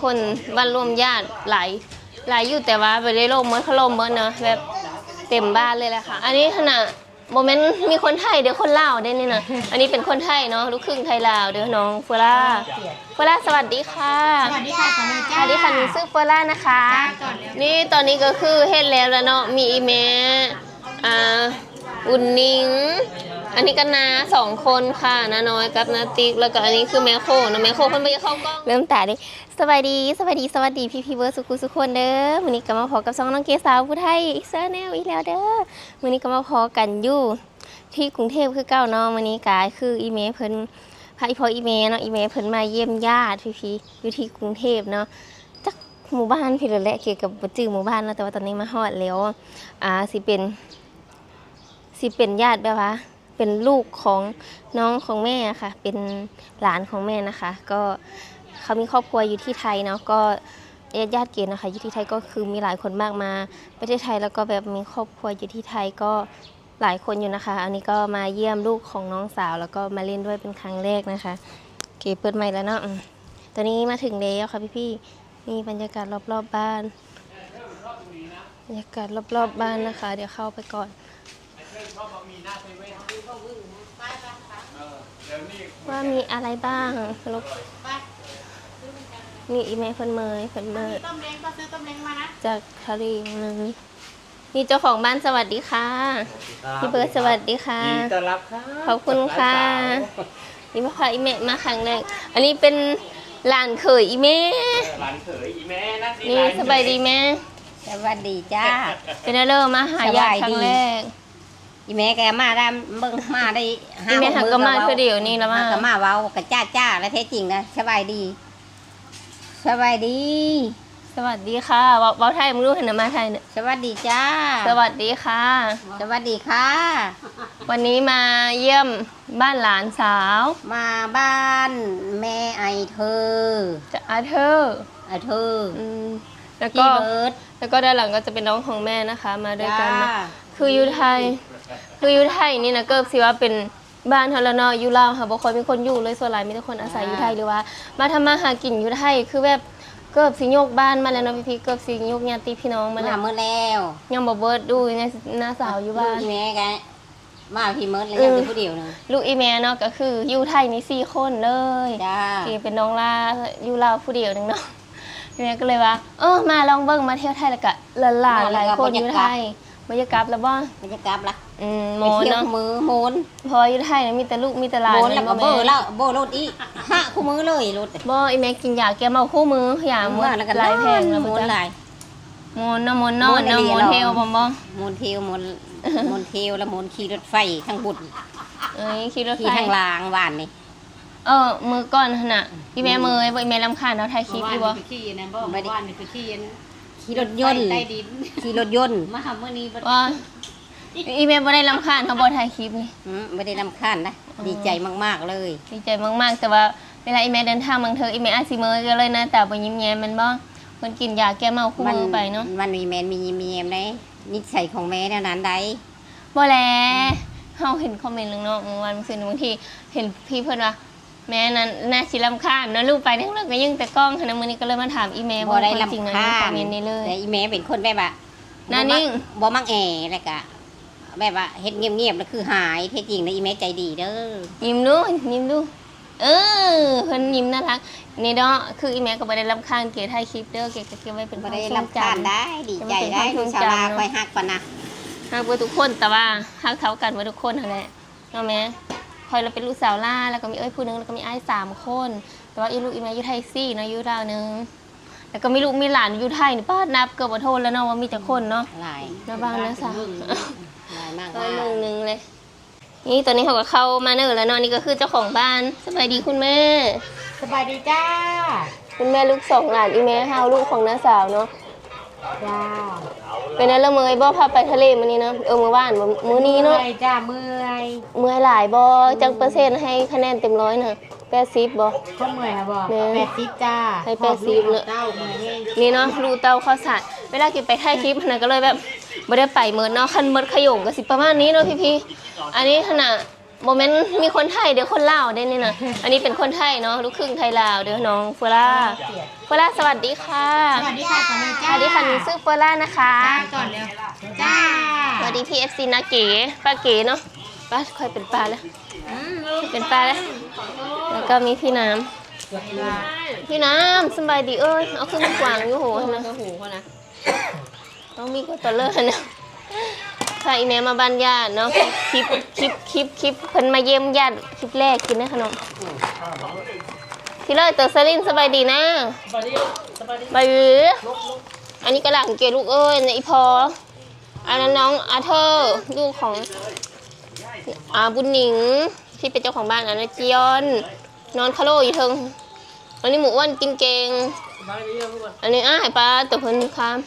ຄົນບ້ານລວມຍາດຫຼາຍ ຫຼາຍຢູ່ ແຕ່ວ່າໄປໄດ້ລົມໝົດ ເຂົາລົມໝົດເນາະ ແບບເຕັມບ້ານເລີຍແຫຼະຄ່ະ. ອັນນີ້ຫັ້ນນະ ບໍ່ແມ່ນມີຄົນໄທເດ້ ຄົນລາວເດ້ນີ້ນະ. ອັນນີ້ເປັນຄົນໄທເນາະ ລູກຄຶ່ງໄທລາວເດີ ນ້ອງເຟີລາ. ເຟີລາ ສະຫວັດດີຄ່ະ. ສະຫວັດດີຄ່ະ ສະຫວັດດີຄ່ະ ໜູຊື່ເຟີລານະຄະ. ນີ້ຕອນນີ້ກໍຄືເຮັດແລ້ວລະເນາະ ມີອີ່ແມ່ ອ່າ ບຸນນິງ ອັນນີ້ກໍນ້າສອງຄົນຄ່ະ ນ້ານ້ອຍກັບນ້າຕິກ ແລ້ວກໍອັນນີ້ຄືແມ່ໂຄເນາະ ແມ່ໂຄເພິ່ນບໍ່ຢາກເຂົ້າກ້ອງ ເລີ່ມຕາເດ້. ສະບາຍດີ ສະບາຍດີ ສະຫວັດດີພີ່ໆເບີດສູ່ຄູ່ສູ່ຄົນເດີ. ມື້ນີ້ກໍມາພໍ້ກັບຊ່ອງນ້ອງເກສາວຜູ້ໄທອີກ Channel ອີກແລ້ວເດີ. ມື້ນີ້ກໍມາພໍ້ກັນຢູ່ທີ່ກຸງເທບຄືເກົ່າເນາະ. ມື້ນີ້ກໍຄືອີ່ແມ່ເພິ່ນ ພາອີ່ພໍ່ອີ່ແມ່ເນາະ ອີ່ແມ່ເພິ່ນມາຢ້ຽມຍາດພີ່ໆຢູ່ທີ່ກຸງເທບເນາະ ຈັກໝູ່ບ້ານພີ້ແຫຼະ ເກກໍບໍ່ຈື່ໝູ່ບ້ານເນາະ ແຕ່ວ່າຕອນນີ້ມາຮອດແລ້ວ. ອ່າ ຊິເປັນ ຊິເປັນຍາດແບບວ່າ ເປັນລູກຂອງນ້ອງຂອງແມ່ອະຄ່ະ ເປັນຫຼານຂອງແມ່ນະຄະ. ກໍເຂົາມີຄອບຄົວຢູ່ທີ່ໄທເນາະ ກໍຍາດໆເກນະຄະ ຢູ່ທີ່ໄທກໍຄືມີຫຼາຍຄົນມາກ ມາປະເທດໄທ ແລ້ວກໍແບບມີຄອບຄົວຢູ່ທີ່ໄທກໍຫຼາຍຄົນຢູ່ນະຄະ. ອັນນີ້ກໍມາຢ້ຽມລູກຂອງນ້ອງສາວ ແລ້ວກໍມາຫຼິ້ນດ້ວຍເປັນຄັ້ງແລກນະຄະ. ເກເປີດໄມແລ້ວເນາະ. ອືມ ຕອນນີ້ມາເຖິງແລ້ວຄ່ະພີ່ໆ. ນີ້ບັນຍາກາດລອບໆບ້ານ ບັນຍາກາດລອບໆບ້ານນະຄະ. ດຽວເຂົ້າໄປກ່ອນ ວ່າມີອະໄລບ້າງ. ນີ້ອີ່ແມ່ເພິ່ນເມີຍ ເພິ່ນເມີຍຈາກທະເລເລີຍ. ນີ້ເຈົ້າຂອງບ້ານ ສະຫວັດດີຄ່ະ. ພີ່ເບີດ ສະຫວັດດີຄ່ະ. ຍິນດີຕ້ອນຮັບຄ່ະ. ຂອບຄຸນຄ່ະ. ນີ້ມາພາອີ່ແມ່ມາຄັ້ງແລກ. ອັນນີ້ເປັນຫຼານເຂີຍອີ່ແມ່. ເອີ ຫຼານເຂີຍອີ່ແມ່ນະ. ນີ້ ສະບາຍດີແມ່. ສະຫວັດດີຈ້າ. ເປັນແນວໃດ ມາຫາຍາດຄັ້ງແລກ? ອີ່ແມ່ກໍມາໄດ້ ເບິ່ງມາໄດ້ຫ້າຫົກມື້ ກໍມາຄືດຽວນີ້ລະ ມາກໍມາເວົ້າກະຈ້າໆ ແລະແທ້ຈິງນະ. ສະບາຍດີ ສະບາຍດີ ສະຫວັດດີຄ່ະ. ເວົ້າ ເວົ້າໄທເບິ່ງດູ ຫັ້ນນະ ມາໄທນະ. ສະຫວັດດີຈ້າ. ສະຫວັດດີຄ່ະ. ສະຫວັດດີຄ່ະ. ວັນນີ້ມາຢ້ຽມບ້ານຫຼານສາວ ມາບ້ານແມ່ໄອເທີ ອາເທີ ອາເທີ. ອືມ ແລ້ວກໍ ແລ້ວກໍດ້ານຫຼັງກໍຈະເປັນນ້ອງຂອງແມ່ນະຄະ ມາດ້ວຍກັນເນາະ. ຄືຢູ່ໄທ ຄືຢູ່ໄທນີ້ນະ ເກືອບຊິວ່າເປັນ ບ້ານເຮົາລະເນາະ ຢູ່ລາວເຮົາບໍ່ຄ່ອຍມີຄົນຢູ່ເລີຍ ສ່ວນຫຼາຍມີແຕ່ຄົນອາໄສຢູ່ໄທ ຫຼືວ່າມາທຳມາຫາກິນຢູ່ໄທ ຄືແບບເກືອບຊິຍົກບ້ານມາແລ້ວເນາະພີ່ໆ ເກືອບຊິຍົກຍາດຕິພີ່ນ້ອງມາແລ້ວ ມາໝົດແລ້ວ ຍັງບໍ່ເບິດ. ລູກອີ່ແມ່ ນ້າສາວຢູ່ບ້ານ ລູກອີ່ແມ່ກະມາພີ້ໝົດແລ້ວ ຍັງແຕ່ຜູ້ດຽວນະ. ລູກອີ່ແມ່ເນາະ ກໍຄືຢູ່ໄທນີ້ສີ່ຄົນເລີຍ ທີ່ເປັນນ້ອງລາ ຢູ່ລາວຜູ້ດຽວໜຶ່ງເນາະ. ແມ່ກໍເລີຍວ່າ ເອີ ມາລອງເບິ່ງ ມາທ່ຽວໄທ ແລ້ວກະຫຼານໆຫຼາຍຄົນຢູ່ໄທ ບໍ່ຢາກກັບລະບໍ່? ບໍ່ຢາກກັບລະ. ອືມ ໄປທ່ຽວຄູ່ມື້ ມ່ວນ ເພາະວ່າຢູ່ໄທມີແຕ່ລູກມີແຕ່ຫຼານ ມ່ວນແລ້ວກໍເບີລະ ເບີລົດອີກ ຫາຄູ່ມື້ເລີຍລົດ. ບໍ່ ອີ່ແມ່ກິນຢາແກ້ເມົາຄູ່ມື້ ຢາໝົດຫຼາຍແພງລະ ມ່ວນຫຼາຍ. ມ່ວນເນາະ ມ່ວນນອນເນາະ ມ່ວນທ່ຽວ ບໍ່ ມ່ວນທ່ຽວ ມ່ວນ ມ່ວນທ່ຽວ ລະມ່ວນຂີ່ລົດໄຟທາງບຸນ ເອີຍ ຂີ່ລົດໄຟ ຂີ່ທາງລາງວານນີ້. ເອີ ມື້ກ່ອນຫັ້ນນະ ອີ່ແມ່ເມີຍບໍ່ ອີ່ແມ່ລຳຄານເຮົາຖ່າຍຄລິບຢູ່ບໍ່? ໄປຂີ່ອັນນັ້ນບໍ່? ມື້ວານນີ້ໄປຂີ່ອັນ ຂີ່ລົດຍົນ ໄປໃຕ້ດິນ ຂີ່ລົດຍົນ ມາຫາມື້ນີ້ບໍ່ ອີ່ແມ່ບໍ່ໄດ້ລຳຄານເຮົາບໍ່ຖ່າຍຄລິບນີ້? ອືມ ບໍ່ໄດ້ລຳຄານນະ ດີໃຈມາກໆເລີຍ ດີໃຈມາກໆ. ແຕ່ວ່າເວລາອີ່ແມ່ເດີນທາງບາງເທື່ອ ອີ່ແມ່ອາດຊິເມີຍ ກໍເລີຍໜ້າຕາບໍ່ຍິ້ມແຍ້ມແມ່ນບໍ່? ເພິ່ນກິນຢາແກ້ເມົາຄູ່ມື້ໄປເນາະ ມັນມີແມ່ນມີຍິ້ມມີແຍ້ມໃດ ນິດໄສຂອງແມ່ແນວນັ້ນໃດ. ບໍ່ແລ ເຮົາເຫັນຄອມເມັນໜຶ່ງເນາະ ມື້ວານ ມື້ຊືນ ບາງທີເຫັນພີ່ເພິ່ນວ່າ ແມ່ນັ້ນໜ້າຊິລຳຄານເນາະ ລູກໄປທາງໃດກໍຍິງແຕ່ກ້ອງຫັ້ນນະ. ມື້ນີ້ກໍເລີຍມາຖາມອີ່ແມ່ ບໍ່ໄດ້ລຳຄານ ຄອມເມັນນີ້ເລີຍ ແຕ່ອີ່ແມ່ເປັນຄົນແບບວ່າ ໜ້ານິ່ງ ບໍ່ມັກແອ ແລ້ວກະແບບວ່າເຮັດງຽບໆ ແລ້ວຄືຫາຍ. ແທ້ຈິງນະ ອີ່ແມ່ໃຈດີເດີ ຍິ້ມດູ ຍິ້ມດູ. ເອີ ເພິ່ນຍິ້ມໜ້າຮັກນີ້ເນາະ ຄືອີ່ແມ່ກໍບໍ່ໄດ້ລຳຄານເກຖ່າຍຄລິບເດີ ເກກໍເກັບໄວ້ເປັນຄວາມຊົງຈຳ ບໍ່ໄດ້ລຳຄານໄດ້ ດີໃຈໄດ້ ມີຊາວລາວຂ້ອຍຮັກປານນະ ຮັກເບິດທຸກຄົນ ແຕ່ວ່າຮັກເທົ່າກັນເບິດທຸກຄົນຫັ້ນແຫຼະເນາະແມ່. ຂ້ອອຍລະເປັນລູກສາວລາວ ແລ້ວກໍມີເອື້ອຍຜູ້ໜຶ່ງ ແລ້ວກໍມີອ້າຍສາມຄົນ ແຕ່ວ່າອີ່ລູກອີ່ແມ່ຢູ່ໄທສີ່ເນາະ ຢູ່ລາວໜຶ່ງ ແລ້ວກໍມີລູກມີຫຼານຢູ່ໄທນີ້ ປາດ ນັບເກືອບບໍ່ທົນແລ້ວເນາະ ວ່າມີຈັກຄົນເນາະ ຫຼາຍ ແມ່ບ້ານນະສາວ ຫຼາຍມາກ ຫຼາຍໝູ່ໜຶ່ງເລີຍ. ນີ້ຕອນນີ້ເຮົາກໍເຂົ້າມາເນີແລ້ວເນາະ ນີ້ກໍຄືເຈົ້າຂອງບ້ານ. ສະບາຍດີຄຸນແມ່. ສະບາຍດີຈ້າ. ຄຸນແມ່ລູກສອງຫຼານ ອີ່ແມ່ເຮົາ ລູກຂອງນ້າສາວເນາະ. ຈ້າ. ເປັນແນວລະເມີຍບໍ່ ພາໄປທະເລມື້ນີ້ເນາະ? ເອີ ມື້ວານບໍ່ ມື້ນີ້ເນາະ? ເມື່ອຍຈ້າ ເມື່ອຍ. ເມື່ອຍຫຼາຍບໍ່? ອືມ. ຈັກເປີເຊັນ ໃຫ້ຄະແນນເຕັມຮ້ອຍນະ? ແປດສິບບໍ່? ຄວາມເມື່ອຍຫະບໍ່? ແມ່ນ. ແປດສິບຈ້າ. ໃຫ້ແປດສິບເນາະ. ນີ້ເນາະ ລູກເຕົ້າເຂົ້າສານ ເວລາເກໄປຖ່າຍຄລິບຫັ້ນນະ ກໍເລີຍແບບບໍ່ໄດ້ໄປໝົດເນາະ. ຄັນໝົດຂະໂຫຍງກໍຊິປະມານນີ້ເນາະ ພີ່ໆ. ອັນນີ້ຫັ້ນນະ ບໍ່ແມ່ນມີຄົນໄທເດ້ ຄົນລາວເດ້ນີ້ນະ. ອັນນີ້ເປັນຄົນໄທເນາະ ລູກຄຶ່ງໄທລາວເດີ ນ້ອງເຟີລາ. ເຟີລາ ສະຫວັດດີຄ່ະ. ສະຫວັດດີຄ່ະກ່ອນເລີຍ ສະຫວັດດີຄ່ະ ໜູຊື່ເຟີລານະຄະ. ຈ້າ ກ່ອນເລີຍ ຈ້າ. ສະຫວັດດີພີ່ເອັຟຊີນາເກ ປ້າເກເນາະ. ປ້າ ຂ້ອຍເປັນປ້າແລ້ວ ອືມ ເປັນປ້າແລ້ວ. ແລ້ວກໍມີພີ່ນ້ຳ ພີ່ນ້ຳ ສະບາຍດີເອີຍ. ເອົາ ຄືມັນກວ້າງຢູ່ໂຫ ໂອ້ ນະ ໂຫ ນະ. ຕ້ອງມີກວ່າຕະເລີນະ. ພາອີ່ແມ່ມາບ້ານຍາດເນາະ. ຄລິບ ຄລິບ ຄລິບ ຄລິບ ເພິ່ນມາຢ້ຽມຍາດ ຄລິບແລກກິນໄດ້ຂະໜົມ. ພີ່ເລີຍ ໂຕສະລິນ ສະບາຍດີນະ. ສະບາຍດີ ສະບາຍດີ ສະບາຍດີ. ອັນນີ້ກຳລັງເກະລູກເອີຍ ນະ ອີ່ພໍ່. ອັນນັ້ນນ້ອງອາເທີ ລູກຂອງ ອາ ບຸນນິງ ທີ່ເປັນເຈົ້າຂອງບ້ານ. ອັນນັ້ນຈີຍອນ ນອນຄາໂລຢູ່ເທິງ. ອັນນີ້ໝູອ້ວນກິນເກັ່ງ. ອັນນີ້ອ້າຍປ້າຕົວເພິ່ນຄາມ.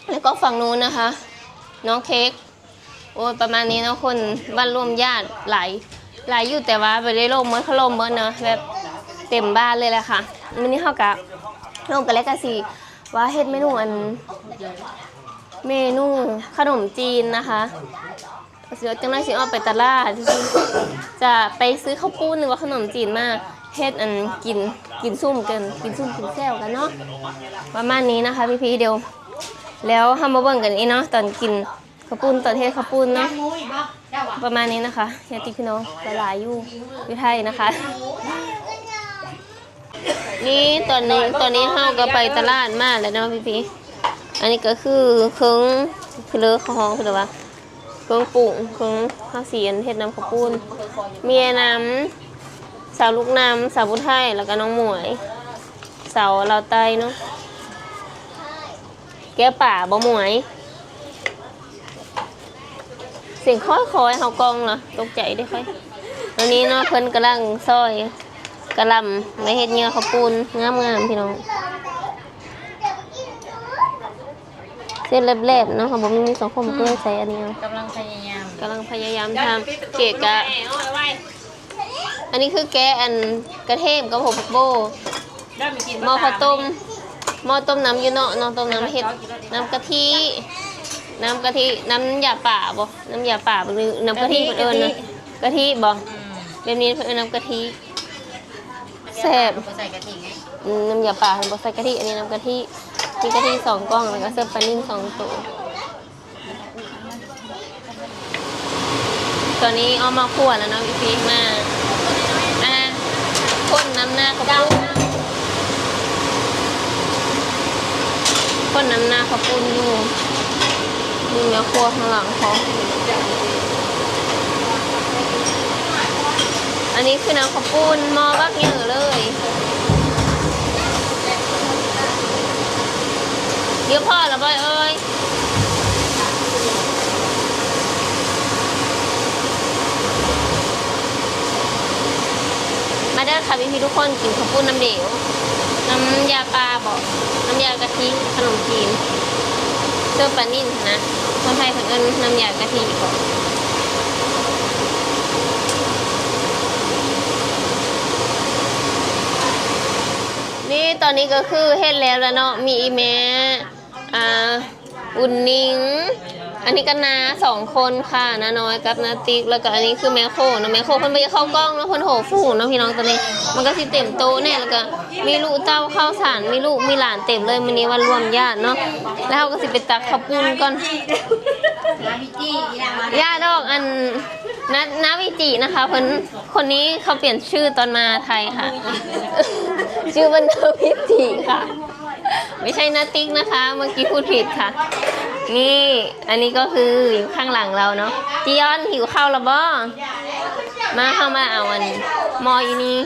ແລ້ວກໍຝັ່ງນູ້ນນະຄະ ນ້ອງເຄ້ກ. ໂອ້ຍ ປະມານນີ້ເນາະ ຄົນບ້ານລວມຍາດຫຼາຍ ຫຼາຍຢູ່ ແຕ່ວ່າບໍ່ໄດ້ລົງເໝິດ ເຂົາລົງເໝິດເນາະ ແບບເຕັມບ້ານເລີຍແຫຼະຄ່ະ. ມື້ນີ້ເຮົາກະລົງກັນແລ້ວ ກະຊິວ່າເຮັດເມນູອັນ ເມນູຂະໜົມຈີນນະຄະ. ຊິ ຈັ່ງໃດຊິອອກໄປຕະຫຼາດ ຈະໄປຊື້ເຂົ້າປຸ້ນ ຫຼືວ່າຂະໜົມຈີນມາເຮັດອັນກິນ ກິນຊຸ້ມກັນ ກິນຊຸ້ມກິນແຈ່ວກັນເນາະ. ປະມານນີ້ນະຄະພີ່ໆ. ດຽວ ແລ້ວເຮົາມາເບິ່ງກັນອີກເນາະ ຕອນກິນເຂົ້າປຸ້ນ ຕອນເຮັດເຂົ້າປຸ້ນເນາະ. ປະມານນີ້ນະຄະ ຍາດຕິພີ່ນ້ອງຫຼາຍໆຢູ່ ຢູ່ໄທນະຄະ. ນີ້ຕອນນີ້ ຕອນນີ້ເຮົາກໍໄປຕະຫຼາດມາແລ້ວເນາະພີ່ໆ. ອັນນີ້ກໍຄືເຄື່ອງ ຄືເລີ ເຂົາຮ້ອງຄືເລີວ່າ ເຄື່ອງປຸງ ເຄື່ອງ ເຮົາຊິອັນເຮັດນຳເຂົ້າປຸ້ນ. ມີອ້າຍນ້ຳ ສາວລູກນ້ຳ ສາວຜູ້ໄທ ແລ້ວກໍນ້ອງໝວຍ ສາວລາວໃຕ້ເນາະ. ແກະປາບໍ່ໝວຍ? ສຽງຄ່ອຍໆ ເຮົາກ້ອງລະ ຕົກໃຈເດ້ຂ້ອຍ. ຕອນນີ້ເນາະ ເພິ່ນກຳລັງຊອຍກະຫຼ່ຳໄວ້ເຮັດເຫຍື່ອເຂົ້າປຸ້ນ ງາມໆ ພີ່ນ້ອງ. ເສັ້ນແຫຼບໆ ເນາະ ເຮົາບໍ່ມີມີດສັງຄົມ ອືມ ກໍເລີຍໃຊ້ອັນນີ້ເອົາ. ກຳລັງພະຍາຍາມ ກຳລັງພະຍາຍາມທຳ ເກະກະ. ອັນນີ້ຄືແກະອັນກະເທມກັບຫົວຜັກໂບ. ໝໍ້ເຂົ້າຕົ້ມ ໝໍ້ຕົ້ມນ້ຳຢູ່ເນາະ ເນາະ ຕົ້ມນ້ຳເຮັດນ້ຳກະທິ ນ້ຳກະທິ ນ້ຳຢາປ່າບໍ່ ນ້ຳຢາປ່າບໍ່ ຫຼືນ້ຳກະທິ ກະທິ ເພິ່ນເອີ້ນນະ ກະທິ ກະທິບໍ່? ອືມ ແບບນີ້ເພິ່ນເອີ້ນນ້ຳກະທິ ແຊບ. ບໍ່ໃສ່ກະທິໄງ ອືມ ນ້ຳຢາປ່າບໍ່ໃສ່ກະທິ ອັນນີ້ນ້ຳກະທິ. ມີກະທິສອງກ່ອງ ແລ້ວກໍເສີບປານິນສອງໂຕ. ຕອນນີ້ອອກມາຄົວແລ້ວເນາະ ພີ່ໆ ມາ ອ່າ ຄົນນ້ຳໜ້າເຂົ້າປຸ້ນ ຄົນນ້ຳໜ້າເຂົ້າປຸ້ນຢູ່ ມີແມ່ຄົວຂ້າງຫຼັງພ້ອມ. ອັນນີ້ຄືນ້ຳເຂົ້າປຸ້ນ ໝໍ້ບັກໃຫຍ່ເລີຍ. ດຽວພໍລະບໍ່ເອີຍ. ມາເດີຄ່ະພີ່ໆ ທຸກຄົນ ກິນເຂົ້າປຸ້ນນ້ຳເດວ ນ້ຳຢາປ່າເບາະ ນ້ຳຢາກະທິ ຂະໜົມຈີນ ເສີບປານິນຫັ້ນນະ. ຄົນໄທເພິ່ນເອີ້ນນ້ຳຢາກະທິເບາະ. ນີ້ ຕອນນີ້ກໍຄືເຮັດແລ້ວລະເນາະ ມີອີ່ແມ່ ອ່າ ບຸນນິງ ອັນນີ້ກໍນ້າສອງຄົນຄ່ະ ນ້ານ້ອຍກັບນ້າຕິກ ແລ້ວກໍອັນນີ້ຄືແມ່ໂຄເນາະ ແມ່ໂຄເພິ່ນບໍ່ຢາກເຂົ້າກ້ອງເນາະ ເພິ່ນໂຫຟູເນາະພີ່ນ້ອງ. ຕອນນີ້ມັນກໍຊິເຕັມໂຕະແນ່ ແລ້ວກໍມີລູກເຕົ້າເຂົ້າສານ ມີລູກມີຫຼານເຕັມເລີຍ. ມື້ນີ້ວັນລວມຍາດເນາະ ແລ້ວເຮົາກໍຊິໄປຕັກເຂົ້າປຸ້ນກ່ອນ. ຢ່າດອກ ອັນ ນ້າ ນ້າວິຈິນະຄະ ເພິ່ນ ຄົນນີ້ເຂົາປ່ຽນຊື່ຕອນມາໄທຄ່ະ ຊື່ວ່ານ້າວິຈິນະຄະ. ไม่ใช่นาติ๊กนะคะ เมื่อกี้พูดผิดค่ะ นี่ อันนี้ก็คืออยู่ข้างหลังเราเนาะ จียอนหิวข้าวแล้วบ่ มา เข้ามาเอาอันหม้ออยู่นี่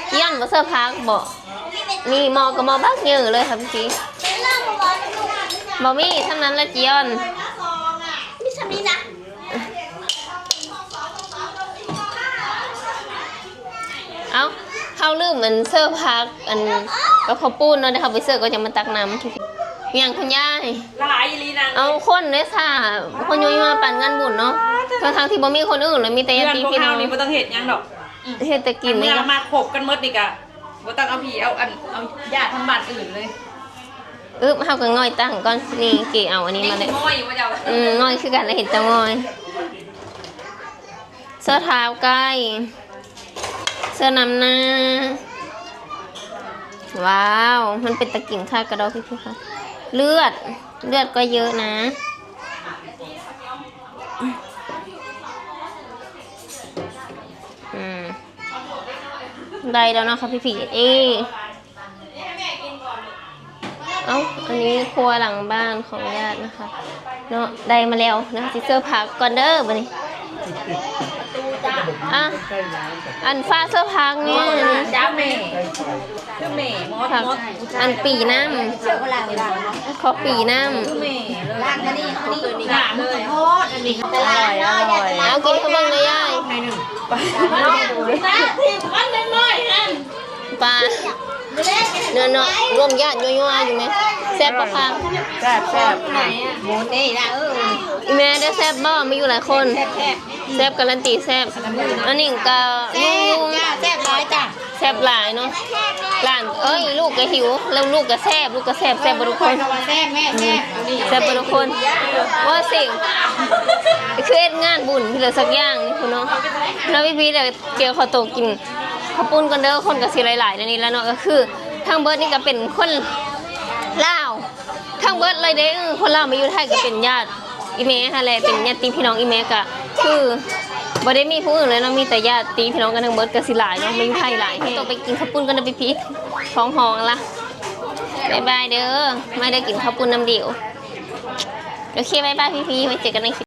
จียอนบ่เสิร์ฟผักบ่ นี่หม้อก็หม้อบักใหญ่เลยค่ะพี่จี บ่มี เท่านั้นแหละจียอน ເອົ້າ ເຮົາລືມອັນເສີບຜັກ ອັນກັບເຂົ້າປຸ້ນເນາະ ດຽວເຮົາໄປເສີບກ່ອນ ຈັ່ງມາຕັກນ້ຳ. ຫຍັງຄຸນຍາຍ? ຫຼາຍອີ່ຫຼີນາງ. ເອົາ ຄົນເດ້ຊະ ຄົນຢູ່ມາປານງານບຸນເນາະ ທັງໆທີ່ບໍ່ມີຄົນອື່ນເລີຍ ມີແຕ່ຍາດຕິພີ່ນ້ອງ. ເຮືອນພວກເຮົານີ້ບໍ່ຕ້ອງເຮັດຫຍັງດອກ ເຮັດແຕ່ກິນນີ້. ເມື່ອມາຄົບກັນໝົດນີ້ກະບໍ່ຕ້ອງເອົາຜີເອົາອັນ ເອົາຍາດທາງບ້ານອື່ນເລີຍ. ອຶບ ເຮົາກໍງ່ອຍຕັ້ງກ່ອນ. ນີ້ເກເອົາອັນນີ້ມາແລ້ວ. ງ່ອຍຢູ່ບໍ່ເຈົ້າ? ອືມ ງ່ອຍຄືກັນ ເຫັນເຈົ້າງ່ອຍ. ເສື້ອທ້າວໄກ່ ເສື້ອນຳໜ້າ. ວ້າວ ມັນເປັນຕາກິນຄັກກະດອກພີ່ໆ ເລືອດ ເລືອດກໍເຍີະນະ. ອືມ ໄດ້ແລ້ວເນາະຄ່ະພີ່ໆ ເອ ເອົ້າ ອັນນີ້ຄົວຫຼັງບ້ານຂອງຍາດນະຄະເນາະ ໄດ້ມາແລ້ວນະ. ຊິເສີບຜັກກ່ອນເດີບາດນີ້. ອ່ະ ອັນຟ້າເສີບຜັກນີ້ ຈ້າແມ່ ຄືແມ່ໝົດ ຜັກ ໝົດ ອັນປີນ້ຳ ຂໍປີນ້ຳ ແມ່ເລີຍ ລ້າງອັນນີ້ ອັນນີ້ ລ້າງ ເລີຍ ໂທດ ອັນນີ້ ອະລ່ອຍ ອະລ່ອຍ. ເອົາ ກິນເຂົ້າເບິ່ງເດີຍາຍ. ປາ ເນາະ ລວມຍາດຍົວໆຢູ່ແມ. ແຊບບໍ່ຄະ? ແຊບ ແຊບ ໝູນີ້ນະ ເອີ ອີແມ່ເດີ ແຊບບໍ່? ມາຢູ່ຫຼາຍຄົນ ແຊບ ກາລັນຕີແຊບ. ອັນນີ້ກະ ແຊບ ງຸ້ງໆ ຈ້າ ແຊບຫຼາຍຈ້າ ແຊບຫຼາຍເນາະ. ຫຼານ ເອີຍ ລູກກະຫິວ ແລ້ວລູກກະແຊບ ລູກກະແຊບ ແຊບບໍ່ທຸກຄົນ? ແຊບແມ່ ແຊບ ແຊບບໍ່ທຸກຄົນ? ວ່າຊິ ຄືເຮັດງານບຸນພິເລີສັກຢ່າງນີ້ພຸ້ນເນາະ. ເນາະ ພີ່ໆ ດຽວ ດຽວຂໍໂຕກິນເຂົ້າປຸ້ນກ່ອນເດີ ຄົນກະຊິຫຼາຍໆ ແນວນີ້ລະເນາະ. ກະຄືທັງເບິດນີ້ກະເປັນຄົນລາວທັງເບິດເລີຍເດ້. ຄົນລາວມາຢູ່ໄທກະເປັນຍາດອີແມ່ຫັ້ນແຫຼະ ເປັນຍາດຕິພີ່ນ້ອງອີແມ່. ກະຄືບໍ່ໄດ້ມີຜູ້ອື່ນເລີຍເນາະ ມີແຕ່ຍາດຕິພີ່ນ້ອງກັນທັງເບິດ ກະຊິຫຼາຍເນາະ ມາຢູ່ໄທຫຼາຍແຮງ. ໂຕໄປກິນເຂົ້າປຸ້ນກ່ອນເດີພີ່ໆ ທ້ອງຮ້ອງລະ. ບາຍບາຍເດີ ມາເດີກິນເຂົ້າປຸ້ນນຳດິວ. ໂອເຄ ບາຍບາຍພີ່ໆ ໄວ້ເຈີກັນໃນຄລິບ